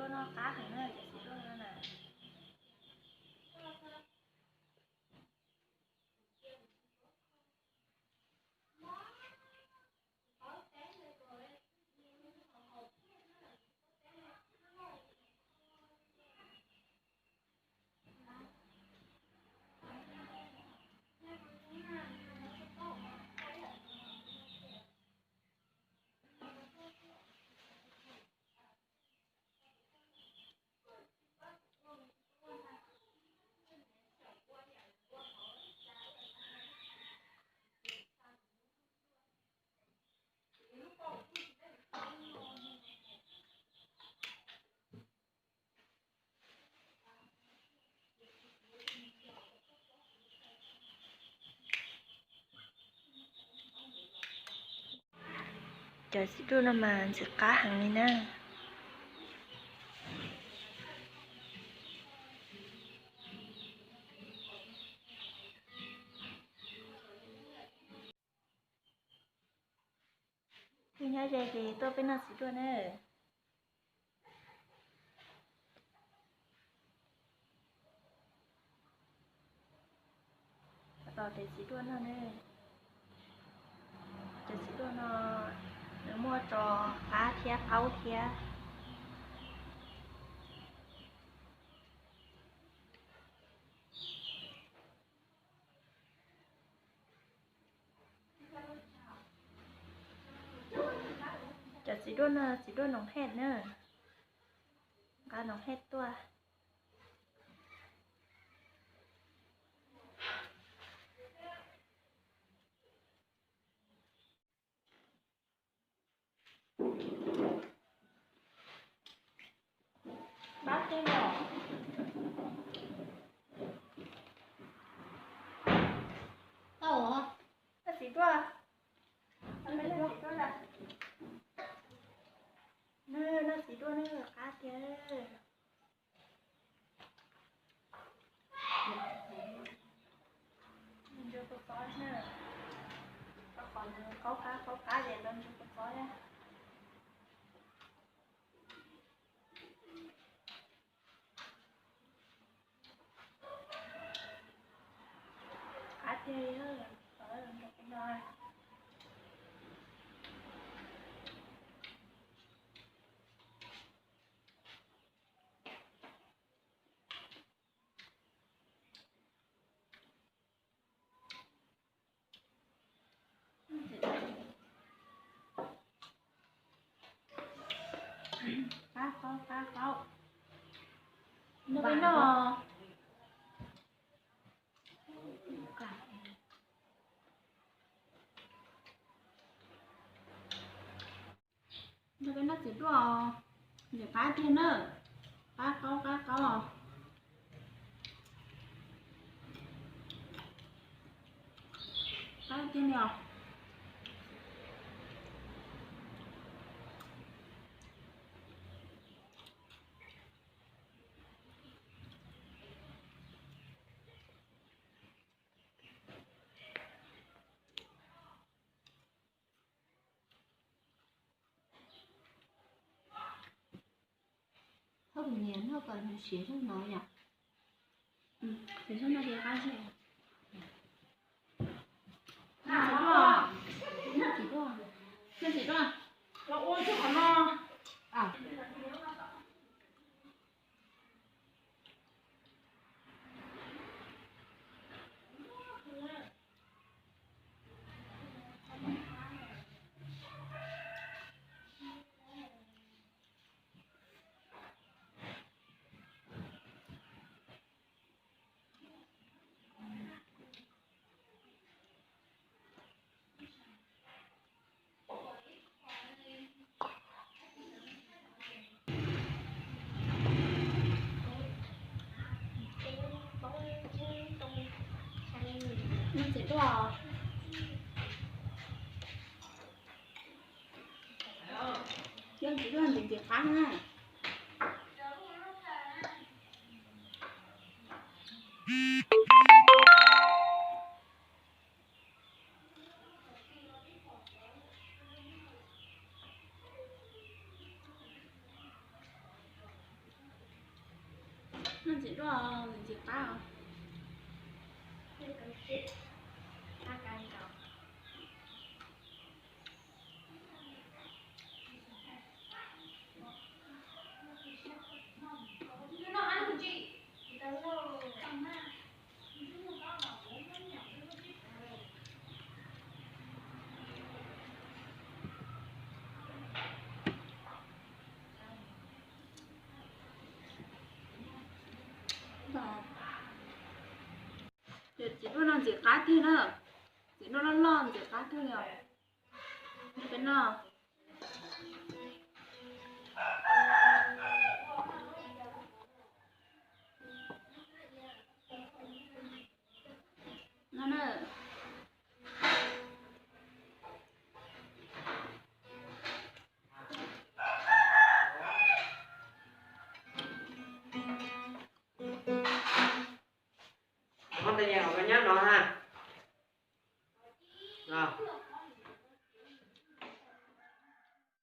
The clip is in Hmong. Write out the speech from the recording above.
duaj no qab heev na, cov txiv duaj no na. Cov txiv duaj no mas ntxim qab heev li na. Tus nyob ze ces tuaj peb noj txiv duaj na. Tos cov txiv duaj no ne. Cov txiv duaj no nws muaj tso qab thiab qaub thiab. Cov txiv duaj no txiv duaj noov hej na, nqa noov hej tuaj. Pab teb los. Tau os. Noj txiv duaj. Noj txiv duaj na. Noj txiv duaj na, qab tiag. Ntsuag kua txob na. Qhov qaub qab qaub qab ces los ntsuag kua txob na. Qab tiag li, ntsuag kua txob. Qab qaub qab qaub. Noj peb noj. Noj peb noj txiv duaj, ntxim qab tiag na. Qab qaub qab qaub. Qab tiag li os. Thov kuv niam noj kom nws siav zog no yom. Siav zog no ces qab zog. Noj txiv duaj, noj txiv duaj, noj txiv duaj. Los ua txog qhov no. Noj txiv duaj. Noj txiv duaj ntxim ntxim qab na. Noj ntxim dua, ntxim qab os. Txiv duaj no ntxim qab tiag na. Txiv duaj loj loj ntxim qab tiag li os. Peb noj. No na. Muab ntau yas los nyob no ha. Los.